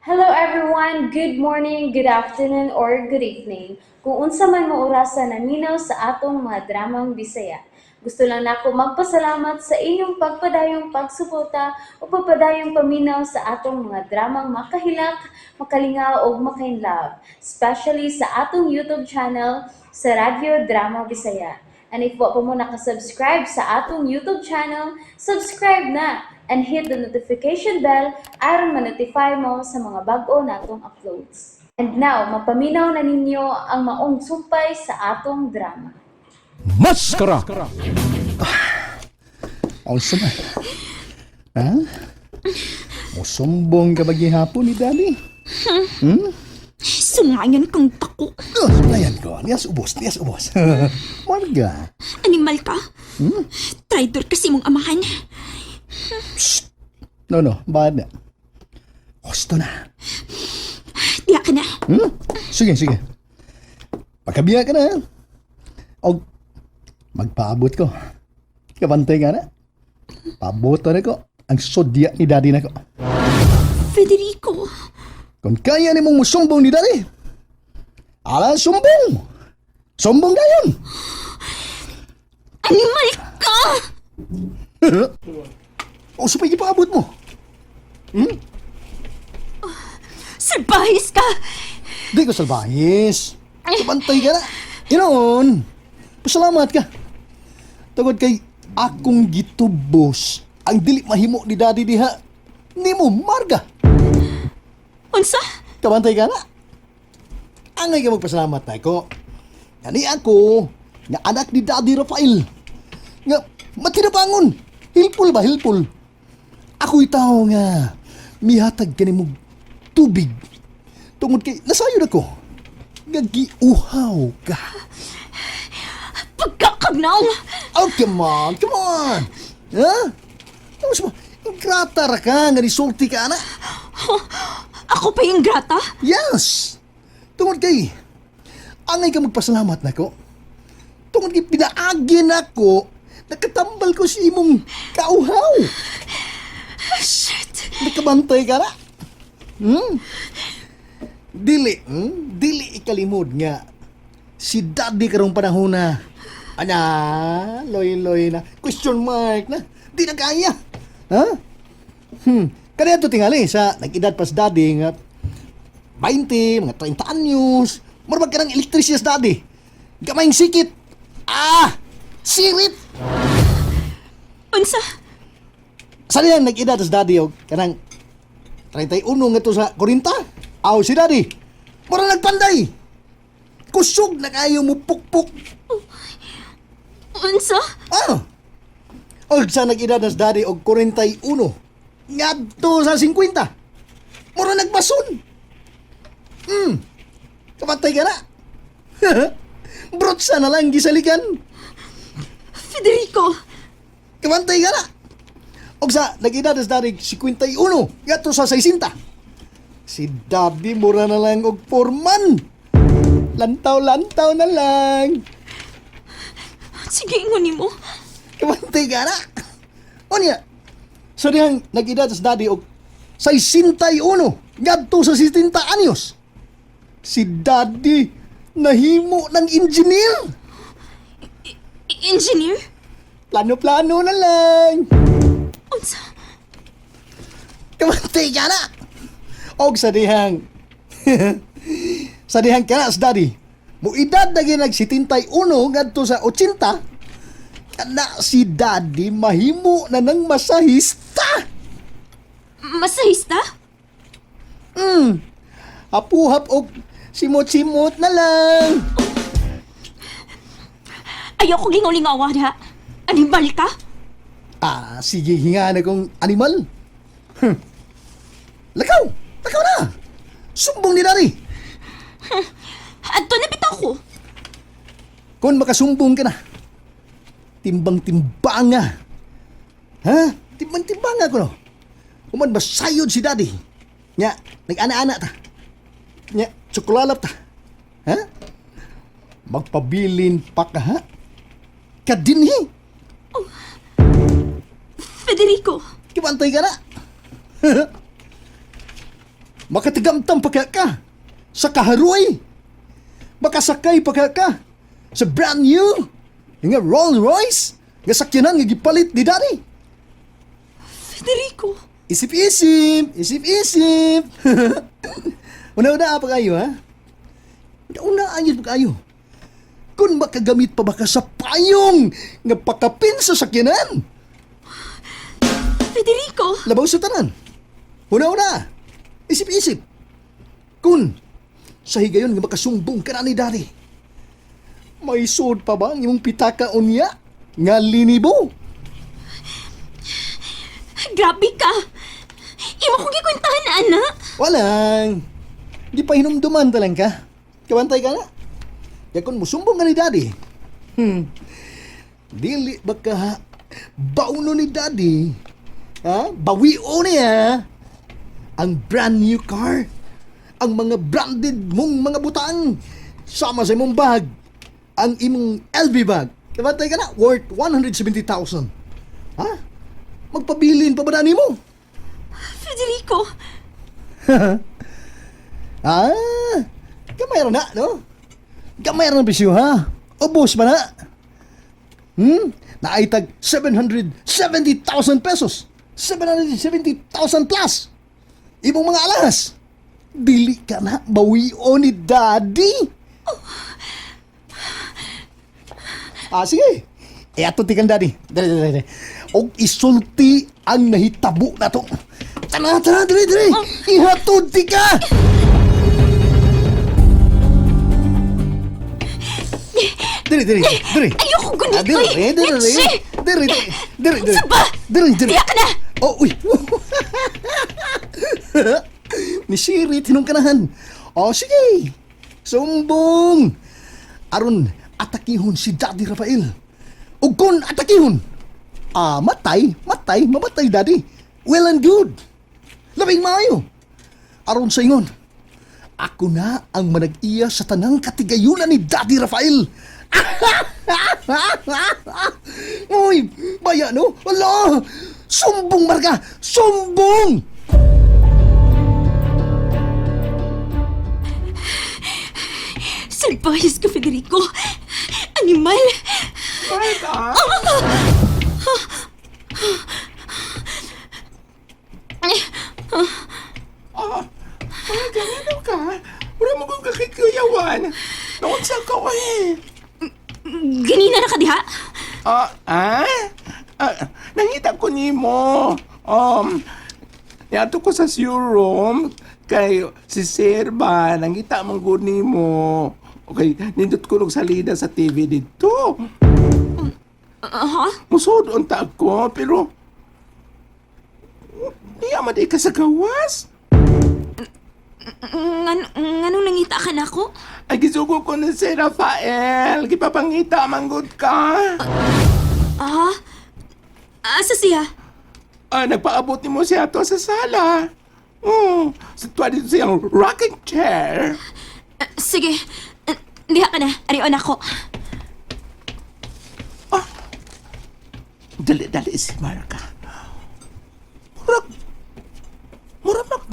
Hello everyone! Good morning, good afternoon, or good evening. Kung unsa man mo orasa naminaw sa atong mga dramang Bisaya. Gusto lang nako magpasalamat sa inyong pagpadayong pagsuporta o pagpadayong paminaw sa atong mga dramang makahilak, makalingaw ug makainlove, especially sa atong YouTube channel sa Radyo Drama Bisaya. And if wa pa mo nakasubscribe sa atong YouTube channel, subscribe na and hit the notification bell aron ma-notify mo sa mga bag-o natong uploads. And now, mapaminaw na ninyo ang maong sumpay sa atong drama. Maskara! Unsa man? Ha? Musumbong ka ba gihapon ni Daddy? Sungayan kang dako. Oh, sulayan ko. Niyas ubos, niyas ubos. Marga. Animal ka. Traitor kasi mong amahan. No, no, bayad na. Gusto na. Diya ka na. Hmm? Sige, sige. Pagkabiya ka na. O, magpaabot ko. Kabantay ka na. Paabot na ko. Ang sodya ni Daddy na ko. Federico. Kung kaya ni mong musumbong ni Daddy, ala sumbong! Sumbong dayon! Animal ka! O supay ipaabot mo. Salbahis ka! Di ko salbahis. Kabantay ka na. Inoon, pasalamat ka. Tungod kay akong gitubos ang dili mahimo ni Daddy diha. Nimo marga. Unsa? Kabantay ka na. Angay ka magpasalamat na ko. Gani ako, nga anak ni Daddy Rafael. Nga matinabangon. Hilpul ba, hilpul? Ako'y tao nga mihatag kani mo tubig. Tungod kay nasayod ako. Nga giuhaw ka. Pagkakagnaw! Oh, come on, come on. Ha? Tapos mo, ingrata ra ka, nga nisulti ka, ana. Ako pa yung grata? Yes! Tungod kay, angay ka magpasalamat nako. Tungod kay pinaagi nako, nakatambal ko sa imong kauhaw. Shit! Nakabantay ka na. Dili, Dili ikalimod nga si Daddy karong panahon na ana, loy-loy na, question mark na, di na kaya. Ha? Kaya to tingali sa nag-edad pa si Daddy nga 20, mga 30 anyos, murag ka ng elektrisya sa Daddy. Gamayng sikit. Ah! Sirit! Unsa? Sa diyang nag-edad sa Daddy og kanang 31 nga to sa 40. Aw si Daddy. Mura nagpanday. Kusog na kayo mo pukpuk. Unsa? Ah. Og sa nag-edad na si Daddy og 41 ngadto sa 50. Mura nagbason. Kamantay ka na. Brotsa na lang gisalikan. Federico! Kamantay ka na. Og sa nag-edad na si Daddy 51 ngadto sa 60. Si Daddy mura na lang og foreman. Lantaw-lantaw na lang. Sige, ingon nimo. Kamantay ka na. Unya. So dihang nag-edad si Daddy og 61 ngadto sa 70 anyos. Si Daddy nahimo ng engineer. Engineer? Plano-plano na lang. Unsa? Kamantay ka na. Og sa dihang kana sa Daddy, muedad na gyud nag 71 ngadto sa 80, kana si Daddy mahimo na ng masahista. Masahista? Hapuhap og simot-simot na lang. Ayoko lingaw-lingawa diha. Animal ka? Ah, sige, hinga na kong animal. Lakaw! Lakaw na! Sumbong ni Daddy! Adto na bitaw ko. Kung makasumbong ka na, timbang-timbanga. Ha? Timbang-timbanga ko no. Human masayod si Daddy. Nya, nag-ana-ana ta. Nya, tsukulalap ta. Ha? Magpabilin pa ka ha? Kadinhi! Federico! Kibantay ka na. Makatigamtam pa kaya ka sa kaharoy. Makasakay pa kaya ka sa brand new nga Rolls Royce nga sakyanan nga gipalit ni Daddy. Federico! Isip-isip, isip-isip. Una-una pa kayo, ha? Una-una ayun pa kayo. Kung makagamit pa ba ka sa payong nga pakapin sa sakyanan? Federico! Labaw sa tanan. Una-una, isip-isip. Kung sa higayon nga makasumbong ka na ni Daddy, may sud pa ba ang imong pitaka unya nga linibo? Grabe ka! Imo kong gikwentahan, ana! Walang. Di pa hinumduman talang ka. Kabantay ka na. Kaya kung musumbong ka ni Daddy, dili ba ka bauno ni Daddy, ha? Bawio niya ang brand new car, ang mga branded mong mga butang, sama sa imong bag, ang imong LV bag. Kabantay ka na, worth 170,000. Ha? Magpabilin pa ba na nimo? Federico! Ah, gamay ra na, no? Gamay ra na bisyo, ha? Ubos ba na? Naitag 770,000 pesos. 770,000 plus. Imong mga alas. Dili ka na bawion ni Daddy. Ah, sige. E ato tikan Daddy. Dali, dali, dali. Og isulti ang nahitabo na to. Tana, tana, dali, dali. Ihatod ti ka. Dili, dili, dili. Ayoko gunit, Ah, dili, oy! dili, dili. Mitzi! Dili, dili, dili, dili. Unsa ba? Dili, dili. Diya ka na! Oh, uy. Ni Siri, tinungkanahan. Oh, sige. Sumbong. Aron, atakihon si Daddy Rafael. Ug kung atakihon, ah, matay, matay, mamatay, Daddy. Well and good. Labing maayo. Aron sa ingon, ako na ang manag-iya sa tanang katigayunan ni Daddy Rafael. Uy, baya no? Ala! Sumbong marga! Sumbong! Salbayas ka, Federico! Animal! Marga! Ah, Marga, ano ka? Wala mo kong kakikuyawan. Naunsa ka eh. Ganina na ka diha? Ah, ah? Ah, nangita ko nimo. Niadto ko sa room kay si Sir ba, nangita mong gud nimo. Okay, nindot ko og salida sa TV dito. Aha? Musod unta ako, pero niya man di ka sa gawas. Nganong nangita ka na ako? Ay, gisugo ko ni si Rafael. Gipapangita, manggod ka. Ah? Asa siya? Ah, nagpaabot ni mo siya to sa sala. Oh, sa tuwa dito siyang rocking chair. Ah, sige. Ah, diha ka na. Arion ako. Dali-dali si Marka. Murag, murag mag,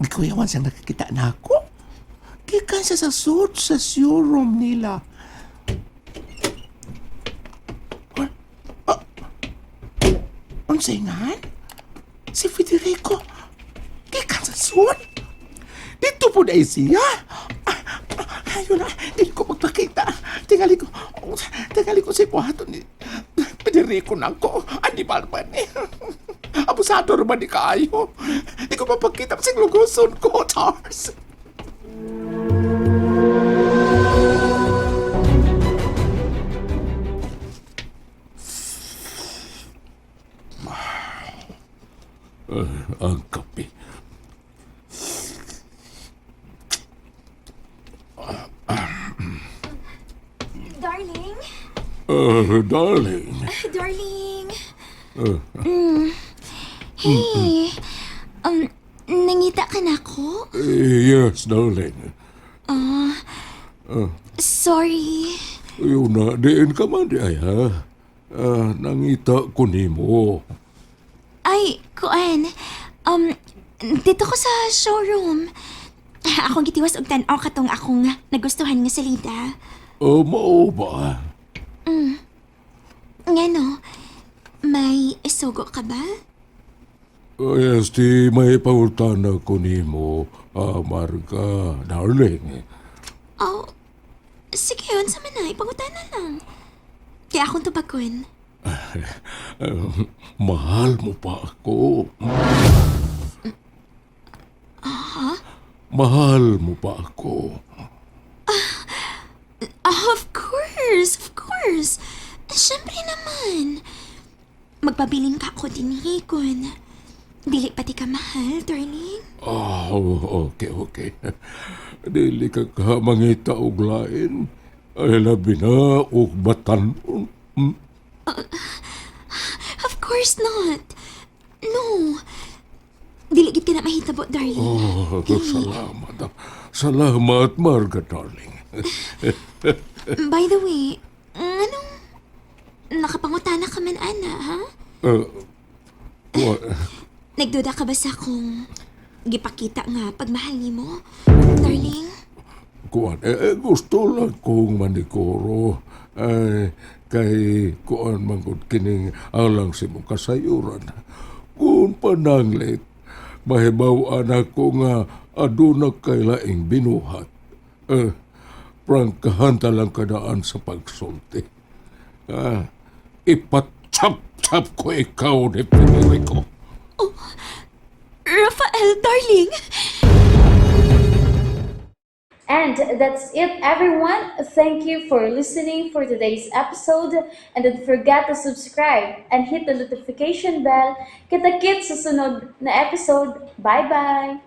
nagkuyawan siyang nakikita na ako. Gikan siya sa suit sa showroom nila. Ah, unsay nga? Si Federico, gikan sa suit. Dito po na siya. Ah, ah, ayun na, dili ko magpakita. Tingali ko sa ipuhato ni Federico na ako. Animal man eh. Abusado naman ni kaayo. Di ko mapakita sa lugoson ko, Charles. Ang kape. Darling? Darling. Darling? Hey. Nangita ka na ako? Yes, darling. Sorry. Yun na, diin ka man di ay ha. Ah, nangita ko nimo. Ay, kuan. Dito ko sa showroom. Akong gitiwas og tan-aw katong akong nagustuhan nga salida. Oh, mao ba? Ngano? May sugo ka ba? Oh, yes, di may pangutana ko nimo, Marga, darling. Oh, sige, unsa man na, ipangutana lang. Kaya akong tubagon. Eh, mahal mo pa ako? Mahal mo pa ako? Ah, of course, of course. Siyempre naman. Magpabilin ka ako dinhi kun dili pati ka mahal, darling. Oh, okay. Dili ka ka mangita og lain. Ay, labi na og batanon. Of course not. No. Dili gid ka na mahitabo, darling. Oh, salamat. Salamat, Marga, darling. By the way, anong nakapangutana ka man, ana, ha? What? Nagduda ka ba sa akong gipakita nga pagmahal nimo, darling? Kuan, gusto lang kong manikuro. Ay, kay kuan manggod kining alang sa imong kasayuran. Kung pananglit, mahibaw-an ako nga aduna kay laing binuhat. Eh, prangkahan ta lang kadaan sa pagsulti. Ah, ipatchap-chap ko ikaw ni Federico. Rafael, darling! And that's it, everyone. Thank you for listening for today's episode. And don't forget to subscribe and hit the notification bell. Kita-kits sa sunod na episode. Bye-bye!